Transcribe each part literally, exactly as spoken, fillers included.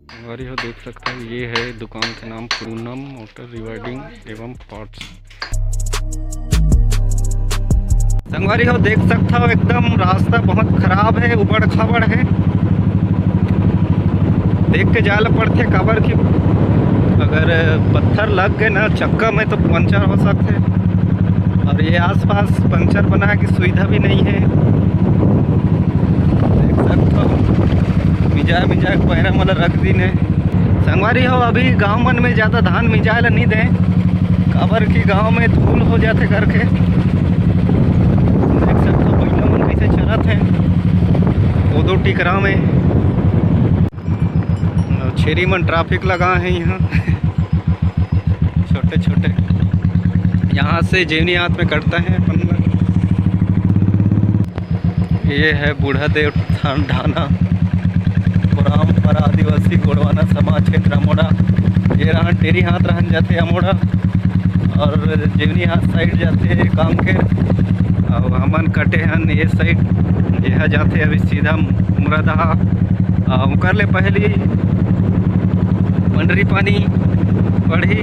संगवारी हो, देख सकता हो, ये है दुकान के नाम पूनम मोटर रिवाइंडिंग एवं पार्ट्स। संगवारी हो, देख सकता हो, एकदम रास्ता बहुत खराब है, उबड़ खाबड़ है, देख के जाए ला पड़थे, काबर कि अगर पत्थर लग गए ना चक्का में तो पंचर हो सकथे। और ये आसपास पंचर बनाए की सुविधा भी नहीं है। देख सकता हो, मिजाए मिजाए के पैरा मोला रख दीन हे। संगवारी हो, अभी गांव मन में ज़्यादा धान मिजाए ला नहीं दे, काबर कि गांव में धूल हो जाथे करके। देख सकता हो, बइला मन कैसे चलत हे कोदो टिकरा में। छेरी मन ट्रैफिक लगा है यहाँ। छोटे छोटे, यहाँ से जेवनी हाथ में कटता है अपन ला। ये है बूढ़ा देव थान ढाना, रामपुरा आदिवासी गोंडवाना समाज क्षेत्र अमोड़ा। ये रहन टेरी हाथ रहन जाथे अमोड़ा, और जेवनी हाथ साइड जाथे काम के। अब हमन कटे हन ये साइड, यह जाथे अभी सीधा उमरादहा। आ, ओकर ले पहली पंडरी पानी पड़ही,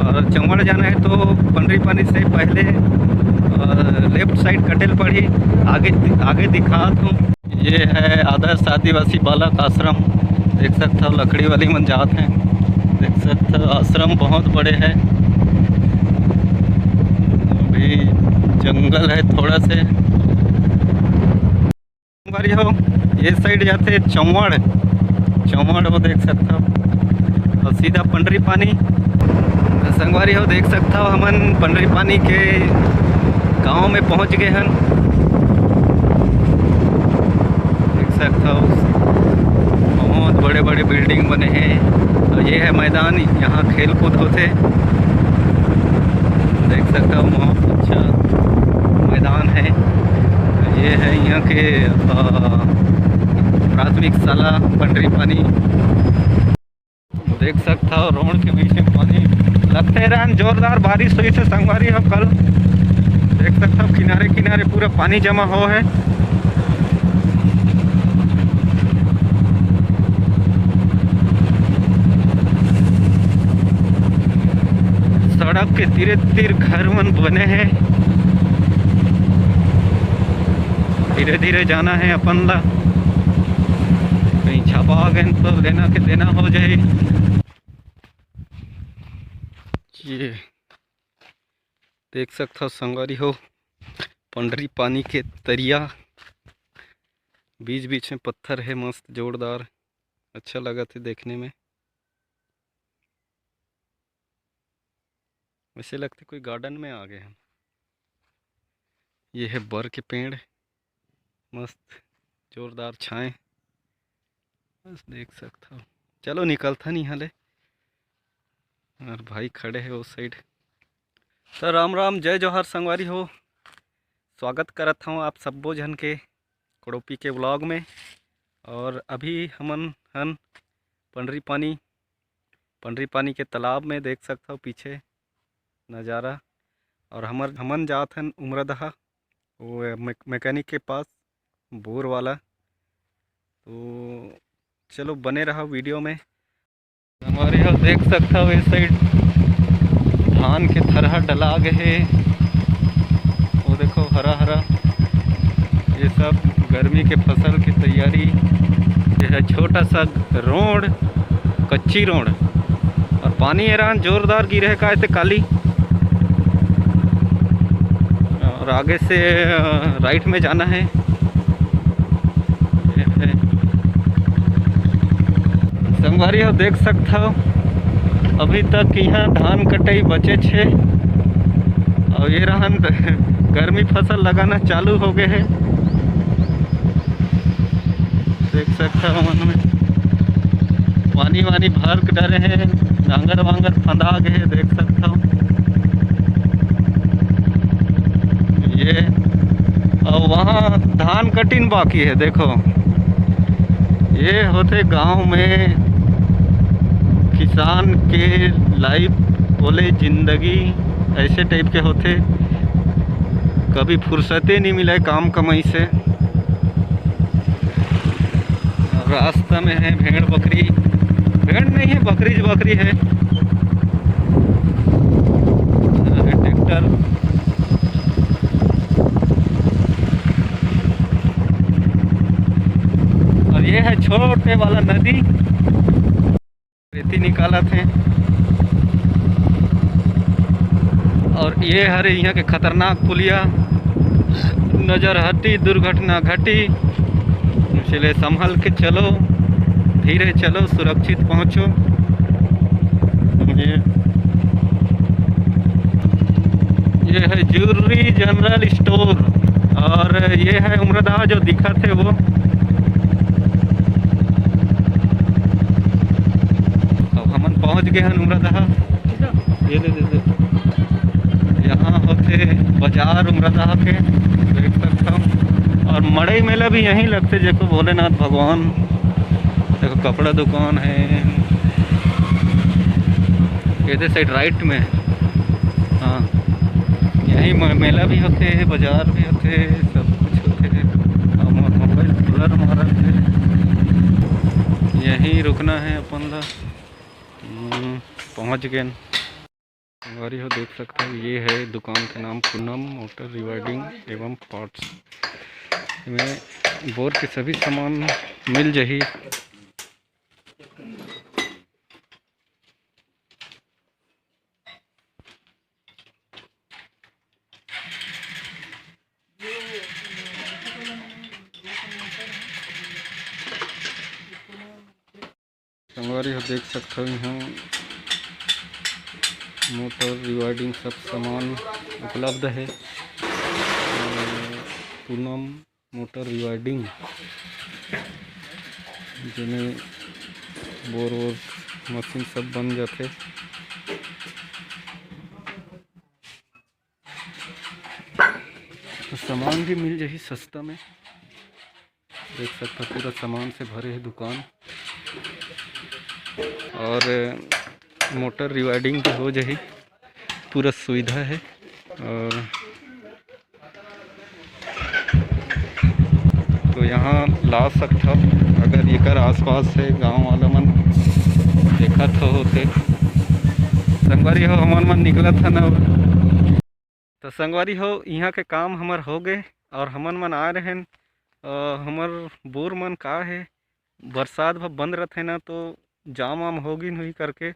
और चौमड़ जाना है तो पंडरी पानी से पहले, आ, लेफ्ट साइड कटेल पड़ही। आगे, आगे दिखात हूँ। ये है आदर्श आदिवासी बालक आश्रम, देख सकता हो लकड़ी वाली मन जात हैं। देख सकता हो आश्रम बहुत बड़े है, अभी जंगल है थोड़ा से। संगवारी हो, ये साइड जाथे चौवड़, चौवड़ वो देख सकता हो, और सीधा पंडरी पानी। तो संगवारी हो, देख सकता हो, हमन पंडरी पानी के गांव में पहुंच गए हन। देख सकता हो, बहुत बड़े बड़े बिल्डिंग बने हैं, और ये है मैदान, यहाँ खेल कूद होते। देख सकता हो, बहुत अच्छा मैदान है। ये है यहाँ के, अ, प्राथमिक शाला पंडरी पानी। देख सकता हो, रोड के बीच में पानी लगते रहन, जोरदार बारिश हुई से संगवारी हो कल। देख सकता हो, किनारे किनारे पूरा पानी जमा हो है। सड़क के तीरे तीर घर मन बने हैं। धीरे धीरे जाना है अपन ला, कहीं छापा आ गए तो लेना के देना हो जाए। ये देख सकता हो संगवारी हो, पंडरी पानी के तरिया, बीच बीच में पत्थर है, मस्त जोरदार, अच्छा लगा थे देखने में। वैसे लगते कोई गार्डन में आ गए हम। ये है बर के पेड़, मस्त जोरदार छाए, बस देख सकता हो। चलो निकलता नहीं हले, और भाई खड़े हैं उस साइड। तो राम राम, जय जोहार संगवारी हो, स्वागत करत हूँ आप सब्बो झन के कोड़ोपी के व्लॉग में। और अभी हमन हन पंडरी पानी, पंडरी पानी के तालाब में, देख सकता हो पीछे नज़ारा। और हमर, हमन जात हन उमरादहा, वो मैक-, मैकेनिक के पास, बोर वाला। तो चलो बने रहा वीडियो में। हमारे यहाँ देख सकता हो इस साइड धान के थरहा डला गए है, वो देखो हरा हरा, ये सब गर्मी के फसल की तैयारी। ये है छोटा सा रोड, कच्ची रोड, और पानी एरान जोरदार गिरे है, का ऐसे काली, और आगे से, अ, राइट में जाना है। संगवारी हो, देख सकत हव, अभी तक यहाँ धान कटाई बचेच हे, और ये रहन गर्मी फसल लगाना चालू हो गए है। देख सकत हव, मन में पानी वानी भर के डरे है, नांगर वांगर फंदा गए है, देख सकत हव। ये, और वहाँ धान कटिन बाकी है, देखो। ये होथे गांव में किसान के लाइफ, बोले जिंदगी ऐसे टाइप के होथे, कभी फुर्सते नहीं मिले काम कमाई से। रास्ता में है भेड़ बकरी, गंड नहीं है, बकरी ज बकरी है। ये ट्रैक्टर। और ये है छोटे वाला नदी, रेती निकालत हे। और ये हरे यहाँ के खतरनाक पुलिया, नजर हटी दुर्घटना घटी, इसलिए संभल के चलो, धीरे चलो, सुरक्षित पहुँचो। ये, ये है ज्यूरी जनरल स्टोर। और ये है उम्रदहा जो दिखत हे वो। अब हमन पहुंच गए हैं उम्रदहा। ये दे, दे, दे। यहाँ होथे बाजार उम्रदहा के, देख सकथव। और मड़ई मेला भी यहीं लगथे, जेको भोलेनाथ भगवान। देखो, कपड़ा दुकान है एदे साइड राइट में। हाँ, यहीं म-, मेला भी होथे, बाजार भी होथे, सब कुछ होथे। और मोर मोबाइल कूलर मारत हे। यहीं रुकना है अपन ला। हम्म, पहुँच गए। संगवारी हो, देख सकथव, ये है दुकान के नाम पूनम मोटर रिवाइंडिंग एवं पार्ट्स। एमे बोर के सभी सामान मिल जाही। संगवारी हो, देख सकथव, इहाँ मोटर रिवाइंडिंग सब सामान उपलब्ध है। अ, पूनम मोटर रिवाइंडिंग, जेमे बोर वोर मशीन सब बन जाथे। तो सामान भी मिल जाही सस्ता में। देख सकथव, पूरा सामान से भरे है दुकान। और मोटर रिवाइंडिंग भी हो जाही, पूरा सुविधा है। और तो यहाँ ला सकथव, अगर एकर आसपास है, गांव वाला मन देखत हो होते। संगवारी हो, हमन मन निकलत हन अब। तो संगवारी हो, इहाँ के काम हमर हो गए और हमन मन आए रहेन। अ, हमर बोर मन का है, बरसात भर बंद रथे ना, तो जाम वाम होगिन होही करके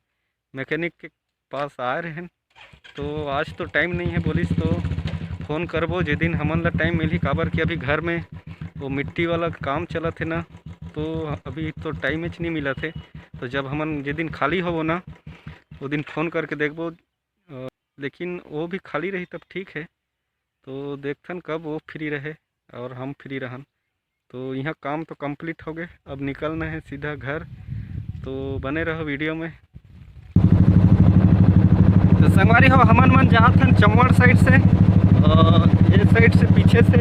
मैकेनिक के पास आए रहेन। तो आज तो टाइम नहीं है बोलिस, तो फ़ोन करबो जे दिन हमन ला टाइम मिलही, काबर कि अभी घर में वो मिट्टी वाला काम चलत है ना, तो अभी तो टाइम च नहीं मिलत है। तो जब हमन जे दिन खाली होबो ना, वो दिन फ़ोन करके देखबो। अ, लेकिन वो भी खाली रही तब ठीक है। तो देखथन कब वो फ्री रहे और हम फ्री रहन। तो यहाँ काम तो कंप्लीट हो गए, अब निकलना है सीधा घर। तो बने रहो वीडियो में। तो संगवारी हो, हमन मन जात हन चमवाड़ साइड से, और ये साइड से पीछे से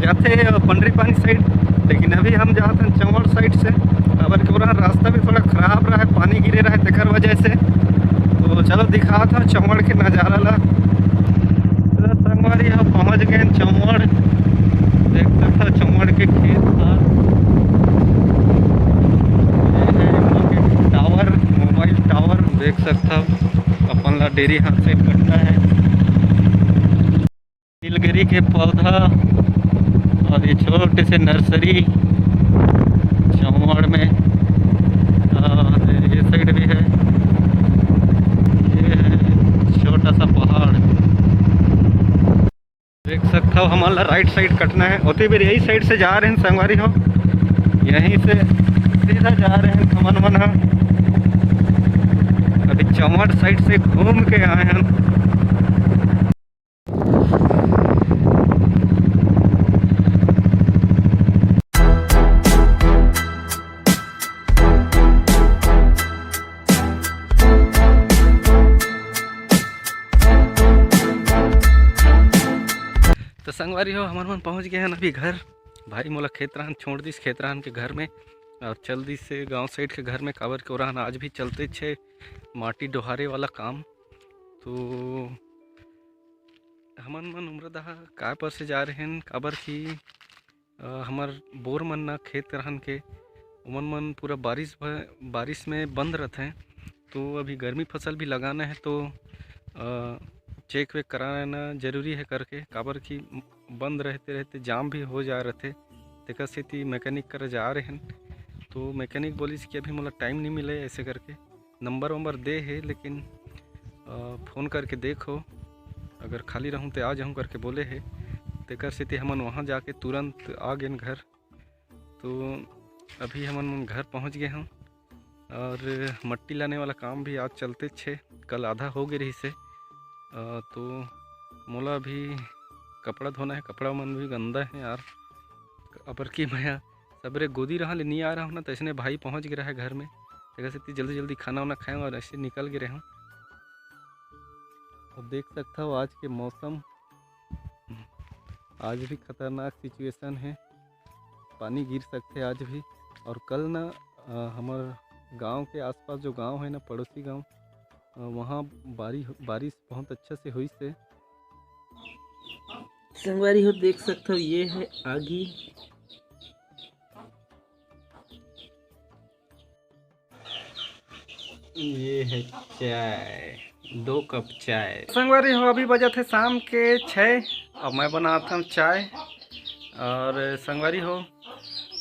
जाते हैं पंडरी पानी साइड, लेकिन अभी हम जात हन चमवाड़ साइड से। काबर के बोला, रास्ता भी थोड़ा खराब रहा है, पानी गिरे रहा है, तेकर वजह से। तो चलो दिखात हव चमवाड़ के नजारा ला। तो संगवारी, हम पहुंच गए चमवाड़। देख सकथव चमवाड़ के खेत खार। ये है टावर, मोबाइल टावर। देख सकथव, अपन ला डेरी हाथ से कटना है। नीलगिरी के पौधा और ये छोटे से नर्सरी चमवाड़ में। और ये साइड भी है, ये है छोटा सा पहाड़। देख सकथव, हमन ला राइट साइड कटना है। ओती बेर यही साइड से जा रहे हैं संगवारी हो, यहीं से सीधा जा रहे हैं हमन मन ह। अभी चमवाड़ साइड से घूम के आए हैं। तो संगवारी हो, हमर मन पहुंच गए हैं अभी घर। भाई मोला खेत रहन छोड़ दिस, खेत रहन के घर में, और चल दिस से गांव साइड के घर में, काबर के ओरहन आज भी चलते छे माटी डोहारे वाला काम। तो हमन मन उम्रदहा काय पर से जा रहे हैं, काबर कि अ, हमर बोर मन न खेत रहन के, ओमन मन पूरा बारिश भ-, बारिश में बंद रथे। तो अभी गर्मी फसल भी लगाना है, तो चेक वेक कराना जरूरी है करके, काबर कि बंद रहते रहते जाम भी हो जा रथे। तेकर सेती मैकेनिक कर जा रहे हैं। तो मैकेनिक बोलिस कि अभी मोला टाइम नहीं मिले, ऐसे करके नंबर वंबर दे है, लेकिन फ़ोन करके देखो, अगर खाली रहूँ तो आ जाऊँ करके बोले है। तेकर सेती हमन वहाँ जाके तुरंत आ गेन घर। तो अभी हमन घर पहुँच गए हन और मट्टी लाने वाला काम भी आज चलते छे, कल आधा हो गए रही से। तो मोला अभी कपड़ा धोना है, कपड़ा मन भी गंदा है यार। अबर कि मैं सबरे गोदी रहा ले नहीं आ रहा हूँ ना, तो ऐसने भाई पहुँच गए रहा है घर में, तेकर सेती जल्दी जल्दी खाना वाना खाए और ऐसे निकल गए रहे हूँ। अब देख सकता हो आज के मौसम, आज भी खतरनाक सिचुएशन है, पानी गिर सकते आज भी। और कल ना हमर गांव के आसपास जो गांव है ना, पड़ोसी गांव, वहाँ बारी बारिश बहुत अच्छा से हुई से। संगवारी हो देख सकते हो, ये है आगी। ये है चाय, दो कप चाय। संगवारी हो, अभी बजत है शाम के छः और मैं बनात हूँ चाय। और संगवारी हो,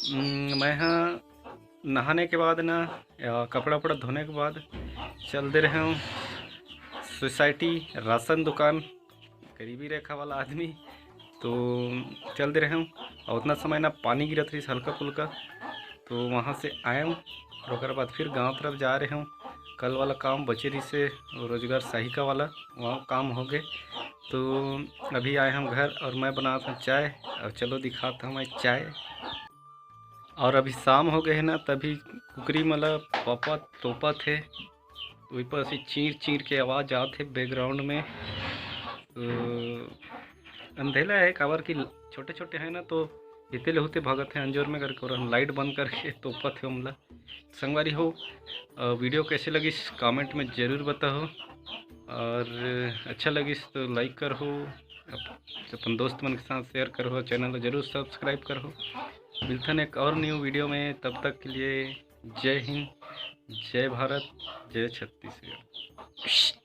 मैं हाँ नहाने के बाद ना, कपड़ा उपड़ा धोने के बाद चल दे रहे हूँ सोसाइटी राशन दुकान, गरीबी रेखा वाला आदमी। तो चल दे रहे हूँ और उतना समय ना पानी गिरत रही हल्का फुल्का, तो वहाँ से आए हूँ और ओकर बाद फिर गाँव तरफ जा रहे हूँ। कल वाला काम बचे रही से रोजगार सहायिका वाला, वहाँ काम हो गए। तो अभी आए हम घर और मैं बनात हूँ चाय और चलो दिखाता हूँ मैं चाय। और अभी शाम हो गए है ना, तभी कुकरी मन ला पापा तोपत है, वही पर से चीर चीर के आवाज़ आत है बैकग्राउंड में। तो अंधेला है काबर कि छोटे छोटे है ना, तो इते ले होते भागत है अंजोर में करके, और हम लाइट बंद करके तोपत है हमला। संगवारी हो, वीडियो कैसे लगिस कमेंट में जरूर बताओ, और अच्छा लगिस तो लाइक करहो, अपन दोस्त मन के साथ शेयर करहो, चैनल ला जरूर सब्सक्राइब करहो। मिलथन एक और न्यू वीडियो में, तब तक के लिए जय हिंद, जय भारत, जय छत्तीसगढ़।